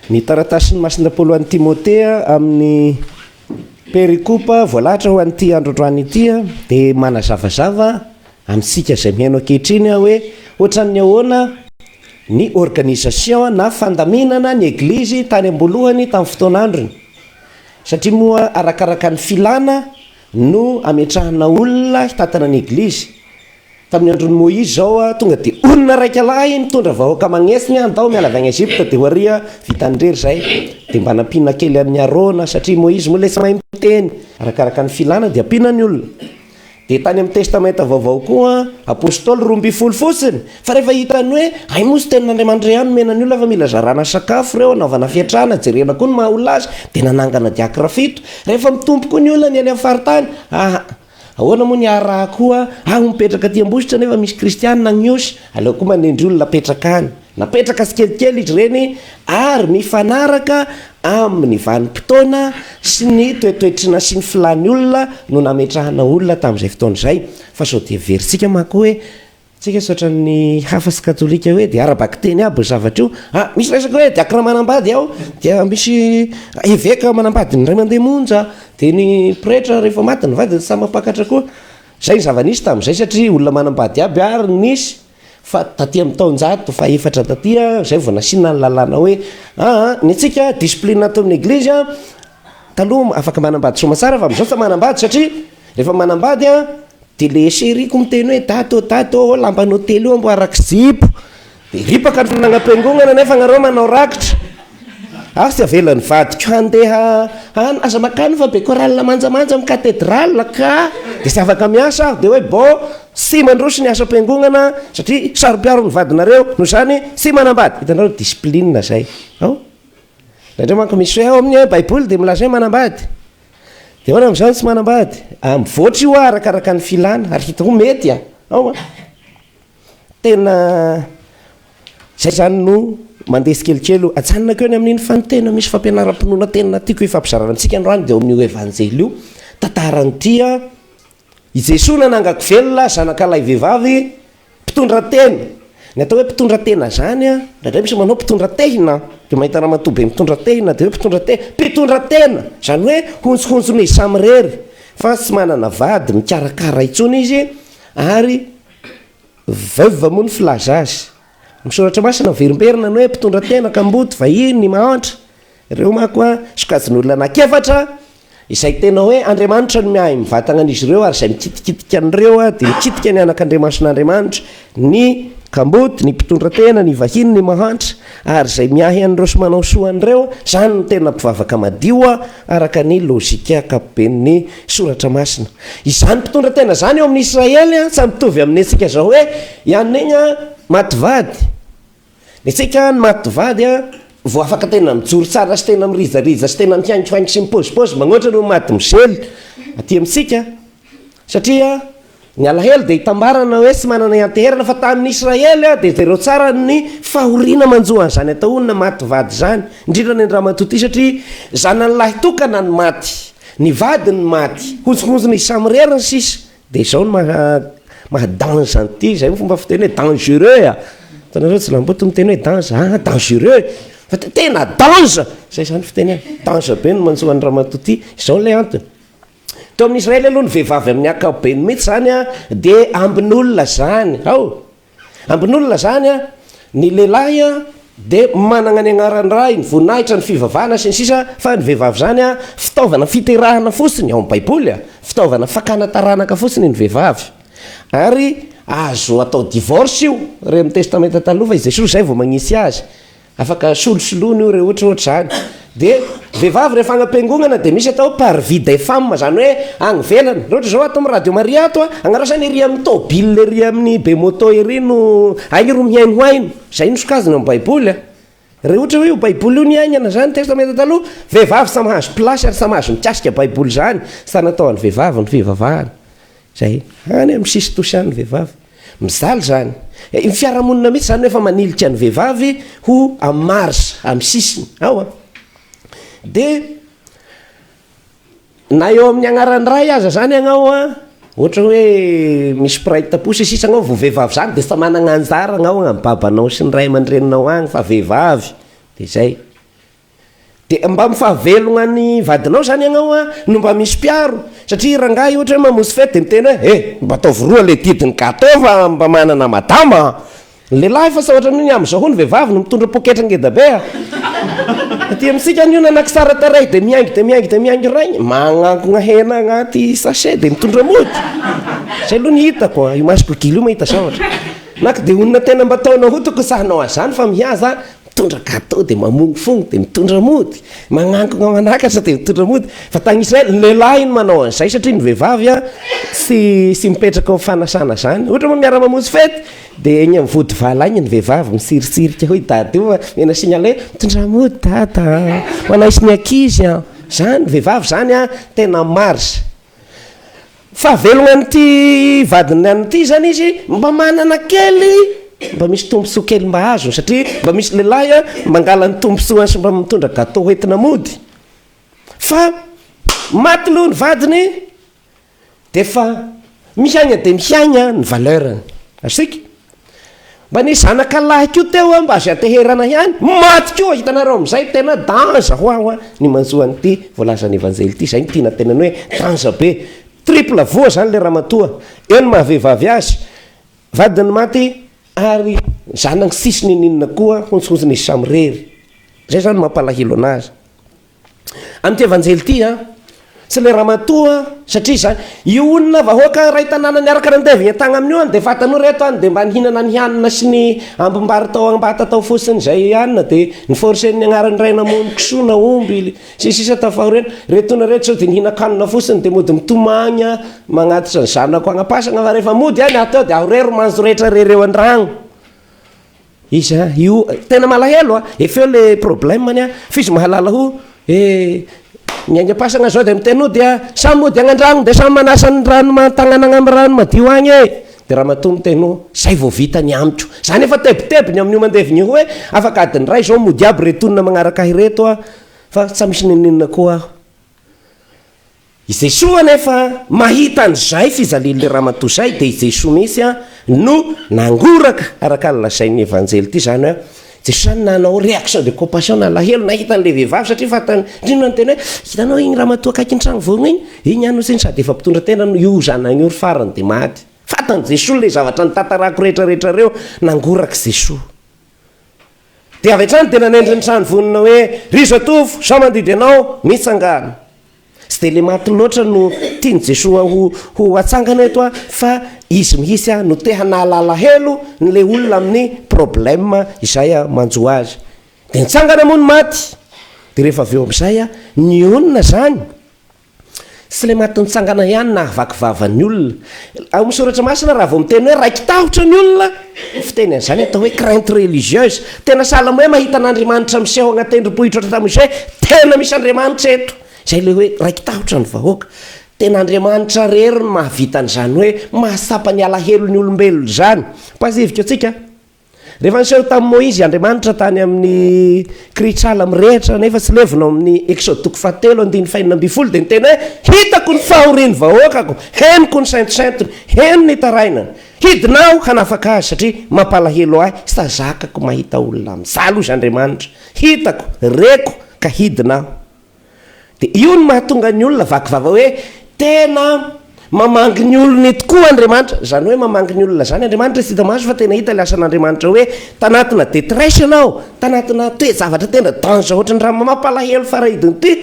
Ny taratasin'i Masina Paoly ho an'i Timotea amin'ny perikopa voalahatra ho an'ity andro androany ity dia manazavazava amintsika izay mihaino ankehitriny hoe ohatran'ny ahoana ny organisation na fandaminana ny eglizy tany am-boalohany tamin'ny fotoan'androny. Satria moa arakaraka ny filana no ametrahana olona hitantana ny eglizy. Tamin'ny andron'i Moizy izao, tonga dia olona raika lahy nitondra vahoaka magnetsiny, andao miala avy agny Egypta, dia ho aria vitany irery izay. Dia mba nampiana kely an'i Arona, satria Moizy moa ilay tsy mahay miteny. Arakaraka ny filana dia ampiana ny olona. Dia tany amin'ny Testamenta Vaovao koa, Apostoly 12 fotsiny. Fa rehefa hitany hoe, hay moa tsy tenin'Andriamanitra ihany nomena ny olona fa mila zarana sakafo ireo, anaovana fiantrana, jerena koa ny maha olona azy, dia nanangana diakra fito. Rehefa mitombo koa ny olona ny any amin'ny faritany, aha. Ahoana moa ny haharaha koa aho mipetraka aty Ambositra nefa misy kristianina agny Ihosy, aleo koa manendry olona apetraka any. Napetraka tsikelikely izy ireny ary mifanaraka amin'ny vanim-potoana sy ny toetoetrina sy ny filan'ny olona no nametrahana olona tamin'izay fotoana izay. Fa sao dia heverintsika manko hoe Tsika tsy ohatran'ny hafa sy katolika hoe dia ara-bakiteny aby ny zavatra io. Ah, misy resaka hoe diakra manambady ao, dia misy eveka manambady ny ray mandeha monja, dia ny pretra rehefa maty ny vadiny samy mampakatra koa. Izay ny zava-nisy tamin'izay satria olona manambady aby ary nisy fa taty amin'ny taonjato fahefatra taty izay vao nasiana ny lalàna hoe aa ny antsika discipline ato amin'ny eglizy an, taloha afaka manambady soamatsara fa amin'izao tsy manambady satria rehefa manambady an, Dia le chérie-ko miteny hoe dada ô dada ô lamban'ny hotely io amboarako zipo. Dia ripaka ny fananam-piangonana nefa nareo manao rakitra. Aho tsy avelan'ny vadiko handeha any, aza makany fa be chorale manjamanja amin'ny cathédrale ka. Dia tsy afaka miasa aho, dia hoe bon, tsy mandroso ny asam-piangonana satria saro-piaro ny vadinareo, noho izany tsy manambady. Hitanareo discipline izay. Ao. Indraindray manko misy hoe ao amin'ny baiboly dia milaza hoe manambady. Dia ahoana amin'izany tsy manambady? Ah, mivoatra io arakaraka ny filana, ary hita ho mety a! Ao an! Tena izay izany no mandeha tsikelikely io. Ajanonako eo ny amin'iny fa ny tena misy fampianaram-pinoana tena tiako hifampizarana amintsika androany dia ao amin'io Evanjely io. Tantaran'ity an, i Jesoa nanangako velona zanakalahy vehivavy Mpitondra tena. Ny atao hoe mpitondra tena zany an, indraindray misy manao mpitondra tehina, dia mahita ramatoa be mitondra tehina dia hoe mpitondra tehina, mpitondra tena! Izany hoe honjohonjona izy samirery fa tsy manana vady mikarakara intsony izy ary veuve moa ny filaza azy. Ny soratra masina miverimberina ny hoe mpitondra tena, kamboty, vahiny, mahantra. Ireo manko an, sokajin'olona anankiefatra Izay tena hoe Andriamanitra no miahy mivantagna an'izy ireo ary izay mikitikitika an'ireo dia mikitika ny anak'Andriamason'Andriamanitra, ny kamboty, ny mpitondra tena, ny vahiny, ny mahantra, ary izay miahy an'ireo sy manao soa an'ireo, izany no tena mpivavaka madio araka ny lojika ankapoben'ny Soratra Masina. Izany mpitondra tena izany eo amin'ny Israely tsy mitovy amin'ny antsika izao hoe i anona igny maty vady, Ny antsika ny maty vady a, vao afaka tena mijoro tsara sy tena mirijarija sy tena mihaingohaingo sy mipôzipôzy magnoatra noho ny mademoiselle aty amintsika satria ny alahelo dia itambarana hoe tsy manana ianteherana fa tamin'ny Israely a dia jereo tsara ny fahoriana manjo an'izany atao honina maty vady izany indrindra ny an-dramatoa ity satria zanany lahy tokana ny maty, ny vadiny maty, honjohonjona izy samirery ny sisa. Dia izao no maha maha dange an'ity, izay ny fomba fiteny hoe dangereux a! Hitanareo tsy lamboto miteny hoe dange, ah dangereux! Fa tena dange! Izay izany fiteny e, dange be no manjo an'i ramatoa ity, izao ilay antony. Teo amin'ny Israely aloha ny vehivavy amin'ny ankapobeny mihitsy izany a, dia ambin'olona izany, ao! Ambin'olona zany an, ny lehilahy an dia managna ny agnaran-dray, ny voninahitra, ny fivavahana sy ny sisa fa ny vehivavy zany an fitaovana fiterahana fotsiny, ao amin'ny baiboly an, fitaovana fakana taranaka fotsiny ny vehivavy. Ary azo atao divorce io, re amin'ny testamenta taloha fa i Jesoa zay vao magnisy azy. Afaka solosoloina io re ohatra ohatra zany. De vehivavy rehefa any am-piangonana de misy atao hoe parvis des femmes zany hoe agny ivelany. Raha ohatra zao ato amin'ny radio Maria ato a, agnareo zany ery amin'ny tôbila ery amin'ny Bemoto ery no agny ro mihainohaino. Zay no sokajiny ao amin'ny baiboly a. Raha ohatra hoe io baiboly io niaignana zany testamenta taloha, vehivavy samy hahazo place ary samy mahazo mikasika baiboly zany. Tsy natao an'ny vehivavy ny fivavahana. Zay. Any amin'ny sisintosy any ny vehivavy. Mijaly izany. Ny fiarahamonina mihitsy izany no efa manilika ny vehivavy ho amin'ny marge, amin'ny sisiny. Ao an. Dia na eo amin'ny agnaran'ny ray aza izany ianao an, ohatra hoe misy mpiray tampo sy sisa ianao vao vehivavy izany dia efa manana anjara ianao amin'ny babanao sy ny ray aman-dreninao agny fa vehivavy. Dia izay. Dia mba mifahavelogna ny vadinao zany ianao a, no mba misy mpiaro, satria rangahy ohatra hoe mamonjy fety dia miteny hoe eh mba ataovy roa le didin'ny gateau fa mba manana madama a! Ny lehilahy fa sa ohatran'ny amin'izao koa ny vehivavy no mitondra poketra ngeda be a! Aty amintsika anio nanaky tsara tarehy dia mihaingo dia mihaingo dia mihaingo regny, magnankogna hena agnaty sachet dia mitondra mody! Zay aloha ny hitako a, io masoko gila io mahita zavatra. Naky dia olona tena mba taona ho tokony sahy hanao an'izany fa mihaza Mitondra gateau dia mamonofono dia mitondra mody, magnankina manakatra dia mitondra mody. Fa tany Israël ny lehilahy no manao an'izay satria ny vehivavy a tsy tsy mipetraka ao fanasana zany. Ohatra moa miara mamonjy fety dia eny amin'ny vody vala eny ny vehivavy mitsiritsirika hoy dada io fa mena signalé mitondra mody dada a, manaiso ny ankizy a. Zany vehivavy zany a tena marge. Fahavelogna an'ity vadiny an'ity zany izy mba manana kely mba misy tombotsoa kely mba azony satria mba misy lehilahy a mangala ny tombotsoany sy mba mitondra gateau hoentina mody fa maty loha ny vadiny de efa mihaigna de mihaigna ny valeur-ny azontsika Mba nisy zanaka lahy koa teo an, mba azo ianteherana ihany, maty koa, hitanareo amin'izay tena danger ho aho an, ny manjo an'ity voalazan'ny evanjely ity, izay no tiana tenany hoe danger be, triple voa zany le ramatoa, eo ny maha vehivavy azy, vadiny maty ary zanany tsisy ninoninona koa, hontsihontsina izy samirery, zay zany mampalahelo anazy. Amin'ity evanjely ity an, tsy ilay ramatoa satria izany, io olona vahoaka iray tanàna niaraka nandevina tagna amin'io an, dia fantany hoe reto an, dia mba nihinana ny hanina sy ny ambim-bary tao am-bata tao fotsiny izay hanina, dia ni-forcer-n'ny agnaran'ny ray namono kisoa na omby sy ny sisa tafaorena, reto olona reto sao dia nihinan-kanina fotsiny dia mody mitomagny an, magnatitra ny zanako agny am-pasagna fa rehefa mody an, ato aho dia aho rery manjo rehetra rery eo an-dragno. Izy a, io tena malahelo a, efa eo le problème-ny a, f'izy mahalala ho eh, ny any am-pasagna zao de miteny hody a, samy mody agny an-dragno de samy manasa ny rano man-tagnana agny amy rano madio agny e, de ramatoa miteny ho, zay vao vita ny amiko, za nefa tebiteby ny amin'io mandevigna io hoe afaka adiny ray zao mody aby reto olona magnaraka ahy reto a, fa tsa misy n'inon'inona koa aho. I Jesoa anefa mahita an'izay fijalian'ilay ramatoa izay dia i Jesoa mihitsy no nangoraka araka ny lazain'ny Evanjely ity, izany hoe Jesoa izany nanao réaction de compassion, nalahelo nahita an'ilay vehivavy satria fantany, indrindra niteny hoe hitanao iny ramatoa akaikin'ny trano vorona iny, iny ihany no tsiny sady efa mpitondra tena no io zanany io ry farany dia maty. Fantan'i Jesoa ilay zavatra nitantarako rehetra rehetra ireo, nangoraka Jesoa. Dia avy hatrany dia nanendry ny trano vonona hoe, Ry zatovo, izaho mandidy anao, mitsangàna. Tsy dia le maty loatra no tian'i Jesoa ho ho atsangana eto a, fa izy mihitsy a no te hanala alahelo n'le olona amin'ny problème izay a manjo azy. Dia nitsangana moa ny maty, dia rehefa avy eo amin'izay a, nionona zany, tsy le maty nitsangana ihany nahavaky vava ny olona. Ao amin'ny soratra masina raha vao miteny hoe raiki-tahotra ny olona, ny fiteny an'izany atao hoe crainte religieuse. Tena sahala amin'ny hoe mahita an'Andriamanitra miseho agnaty tendrombohitra ohatra tamin'izay hoe tena misy Andriamanitra eto. Izay ilay hoe raiki-tahotra ny vahoaka. Tena Andriamanitra irery no mahavita an'izany hoe mahatsapa ny alahelon'ny olombelona izany. Mpahatsiahiviko antsika, rehefa niseho tamin'i Moizy Andriamanitra tany amin'ny kirihitrala mirehitra nefa tsy levona ao amin'ny Eksody toko fahatelo andininy fahenina ambin'ny folo dia niteny hoe, Hitako ny fahorian'ny vahoakako, henoko ny sentosentony, heno ny tarainany. Hidina aho hanafaka azy satria mampalahelo ahy sa zakako mahita olona mijaly hozy Andriamanitra. Hitako, reko ka hidina aho. Dia io no mahatonga ny olona vaky vava hoe tena mamangy ny olony tokoa Andriamanitra. Izany hoe mamangy ny olona izany Andriamanitra tsy hita maso fa tena hita ilay asan'Andriamanitra hoe tanatina détresse ianao, tanatina toe-javatra tena danger ohatran'ny raha mampalahelo faraidiny ity,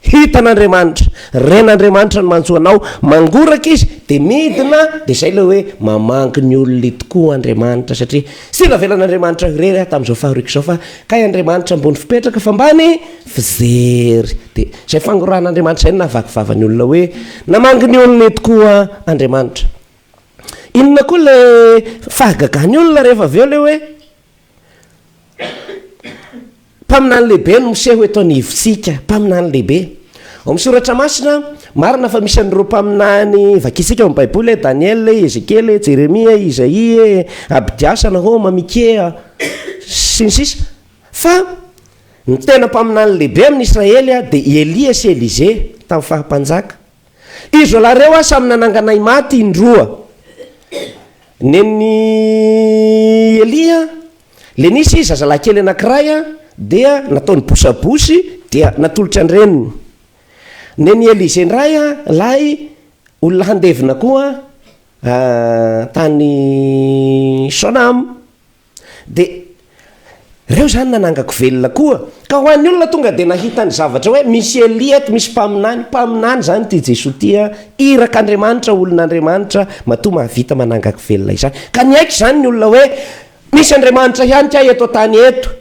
Hitan'Andriamanitra, ren'Andriamanitra ny manjo anao, mangoraka Izy, dia midina, dia izay ilay hoe mamangy ny olony tokoa Andriamanitra, satria tsy navelan'Andriamanitra ho irery aho tamin'izao fahoriako izao, fa kay Andriamanitra ambony fipetraka fa ambany fijery. Dia izay fangorahan'Andriamanitra izay no nahavaky vava ny olona hoe namangy ny olony tokoa Andriamanitra. Inona koa ilay fahagagan'ny olona rehefa avy eo ilay hoe. Mpaminany lehibe no miseho eto anivontsika, mpaminany lehibe. Ao amin'ny soratra masina, marina fa misy an'ireo mpaminany vakintsika ao amin'ny Baiboly hoe Daniela, Ezekiela, Jeremia, Izaia, Abdiasa, Nahoma, Mikea, sy ny sisa. Fa ny tena mpaminany lehibe amin'ny Israely dia i Elia sy Elize tamin'ny faha-mpanjaka. Izy roalahy ireo samy nanangana i maty indroa. Nen'i Elia, le nisy zazalahy kely anankiray dia nataony bosabosy. Dia natolotra an-dreniny. Nen'i Elise indray ilay olona handevina koa tany Sonam. Dia ireo izany nanangako velona koa. Ka ho an'ny olona tonga dia nahita ny zavatra hoe misy Elia eto, misy mpaminany. Mpaminany izany ity Jesoa ity an, irak'Andriamanitra, olon'Andriamanitra, matoa mahavita manangako velona izany. Ka niaiky izany ny olona hoe misy Andriamanitra ihany kay eto an-tany eto.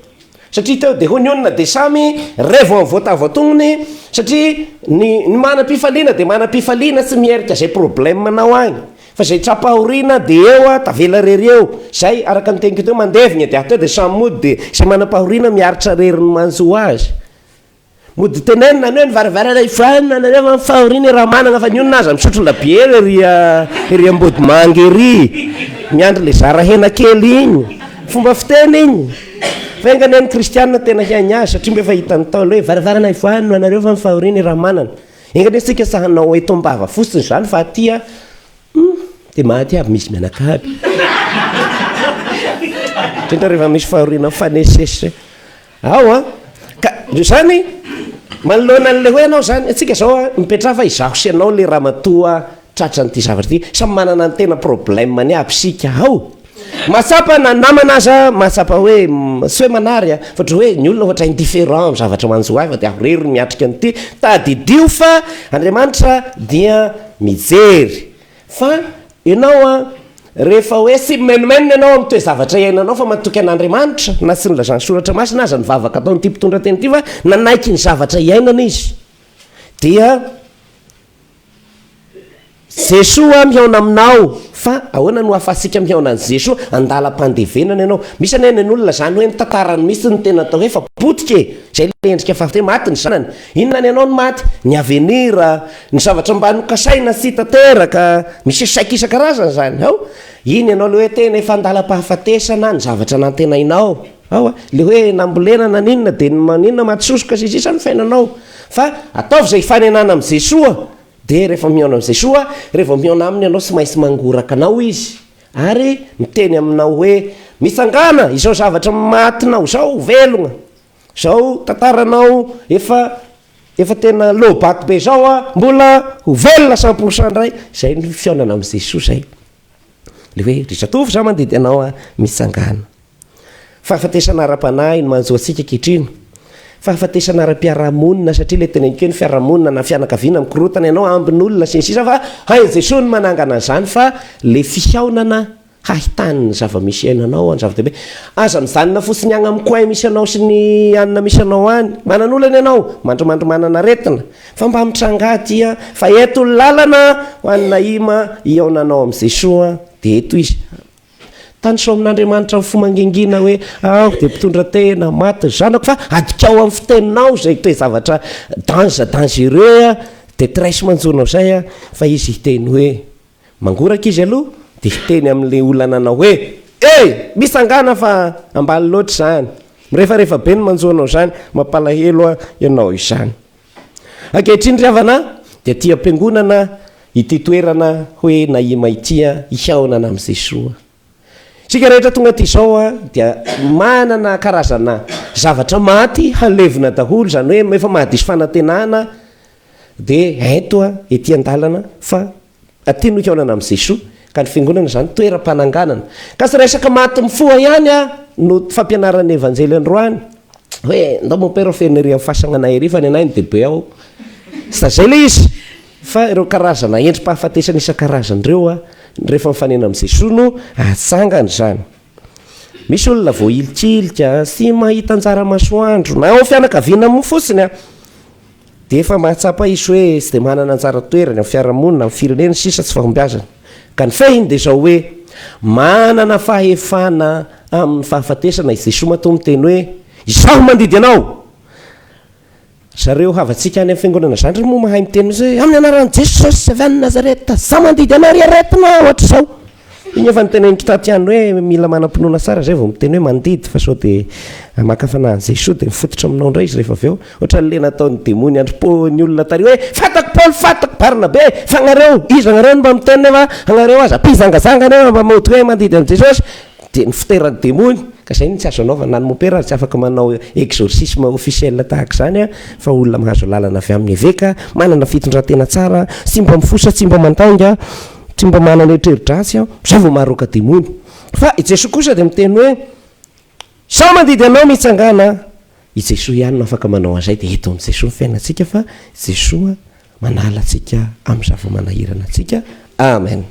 Satria teo dia hoy ny olona dia samy revo amin'ny voatavo antognony satria ny ny manam-pifaliana dia manam-pifaliana tsy miherika izay problème-nao agny fa izay tra-pahoriana dia eo a tavela rery eo izay araka ny teniko teo mandevigna dia ato dia samy mody dia izay manam-pahoriana miaritra rery ny manjo azy. Mody tenenina ny hoe ny varavarana hivoahana nareo fa ny fahoriana i Ramanana fa ny olona aza misotro labiera ery ery Ambodimanga ery miandry le zara hena kely igny. Fomba fiteny igny. Fa enga anie ny kristianina tena hiaigny azy satria mba efa hitan'ny Ntaolo hoe varavarana hivoahana nareo fa ny fahoriana i Ramanana. Enga anie tsika tsy hanao eto am-bava fotsiny izany fa aty a hum dia maty aby misy mianakavy. Indrindra rehefa misy fahoriana mifanesesy. Ao an! Ka izany, manoloana an'ilay hoe ianao izany, antsika izao an, mipetraha fa izaho sy ianao ilay ramatoa tratran'ity zavatra ity, samy manana ny tena problème-ny aby isika ao. Mahatsapa na ny namana aza mahatsapa hoe, tsy hoe manary an, fa ohatran'ny hoe ny olona ohatra indifférent amin'ny zavatra manjo ahy fa dia aho irery no miatrika an'ity. Tadidio fa Andriamanitra dia mijery. Fa ianao an, rehefa hoe tsy mimenomenona ianao amin'ny toe-javatra iainanao fa matoky an'Andriamanitra, na tsy nilazan'ny Soratra Masina aza ny vavaka ataon'ity mpitondra teny ity fa nanaiky ny zavatra iainana izy, dia Jesoa mihaona aminao. Fa ahoana no ahafahantsika mihaona an'i Jesoa? Andalam-pandevenana ianao. Misy anie ny olona izany hoe ny tantarany mihitsy no tena atao hoe efa potika e! Izay ilay endrika fahatelo, maty ny zanany. Inona ny anao no maty? Ny avenir, ny zavatra mba nokasaina tsy tanteraka, misy échec isan-karazany izany ao. Iny ianao le hoe tena efa andalam-pahafatesana ny zavatra nantenainao ao a, le hoe nambolena naninona dia maninona maty sosoka sy ny sisa ny fiainanao. Fa ataovy izay hifanenana amin'i Jesoa, dia rehefa mihaona amin'i Jesoa, rehefa vao mihaona aminy ianao tsy maintsy mangoraka anao Izy ary miteny aminao hoe mitsangàna, izao zavatra matinao izao velogna. Zao tantaranao efa efa tena low-bato be zao a, mbola ho velona 100% ndray, zay ny fihaonana amin'i Jesoa zay. Le hoe ry zatovo za mandidy anao a, mitsangàna. Fahafatesana ara-panahy no manjo antsika ankehitriny. Fahafatesana ara-piarahamonina satria le teneniko hoe ny fiarahamonina na fianakaviana mikorotana ianao ambin'olona sy ny sisa fa hain'i Jesoa ny manangana an'izany fa le fihaonana hahitany ny zava-misy iainanao an, zava-dehibe. Aza mijanona fotsiny agny amin'ny coin misy anao sy ny anona misy anao any. Manan'olana ianao, mandrimandry manana aretina, fa mba mitrangà aty an, fa eto ny lalana ho an'i Naima hihaonanao amin'i Jesoa, dia eto izy. Tanisao amin'Andriamanitra amin'ny fo mangingina hoe, aho dia mpitondra tena, maty ny zanako, fa adikao amin'ny fiteninao izay toe-javatra dange, dangereux an, détresse manjo anao izay an, fa izy hiteny hoe. Mangoraka izy aloha dia hiteny amin'ilay olona nanao hoe, Hey! Mitsangàna fa ambany loatra izany. Mirefarefa be ny manjo anao izany, mampalahelo ahy ianao izany. Ankehitriny ry havana dia aty am-piangonana ity toerana hoe Naima ity hihaonana amin'i Jesoa. Isika rehetra tonga aty izao dia manana karazana zavatra maty halevina daholo, izany hoe efa mahadiso fanantenana Dia ento aho ety an-dalana fa aty no hihaonana amin'i Jesoa, ka ny fiangonana izany toeram-pananganana. Ka tsy resaka maty mifoha ihany aho no fampianaran'ny Evanjely androany, hoe ndao mompera feno ery amin'ny fasagna anay ery fa ny anay ny bebe ao. Tsy izay ilay izy, fa ireo karazana endri-pahafatesana isan-karazany ireo rehefa mifanena amin'i Jesoa no ahatsangana izany. Misy olona voahilikilika, tsy mahita anjara masoandro, na ao fianakaviana moa fotsiny an, dia efa mahatsapa izy hoe tsy dia manana anjara toerana amin'ny fiarahamonina, amin'ny firenena sisa tsy fahombiazana. Ka ny fehiny dia izao hoe, manana fahefana amin'ny fahafatesana i Jesoa matoa miteny hoe, Izaho mandidy anao! Zareo havantsika any amin'ny fiangonana zandriny moa mahay miteny mihitsy hoe amin'ny anaran'i Jesosy avy any Nazareta, za mandidy anao ry aretina ohatr'izao. Iny efa noteneniko tato ihany hoe mila manam-pinoana tsara zay vao miteny hoe mandidy fa sao dia maka fanahy an'i Jesoa dia mifototra aminao indray izy rehefa avy eo. Ohatran'ilay nataon'ny demony androm-po ny olona tary hoe fantako Paoly, fantako Barnabe fa agnareo, iza agnareo no mba miteny nefa agnareo aza mpijangajanga nefa mba mody hoe mandidy an'i Jesosy. Dia nifoteran'ny demony. Ka izay no tsy azo anaovana, na ny mompera aza tsy afaka manao exorcisme officiel tahaka izany fa olona mahazo alalana avy amin'ny eveka, manana fitondran-tena tsara, tsy mba mifosa, tsy mba mandainga, tsy mba manana eritreri-dratsy, izay vao maharoaka demony. Fa i Jesoa kosa dia miteny hoe, Izaho mandidy anao mitsangàna, i Jesoa ihany no afaka manao an'izay, dia eto amin'i Jesoa ny fiainantsika fa Jesoa manala antsika amin'ny zava-manahirana antsika. Amen.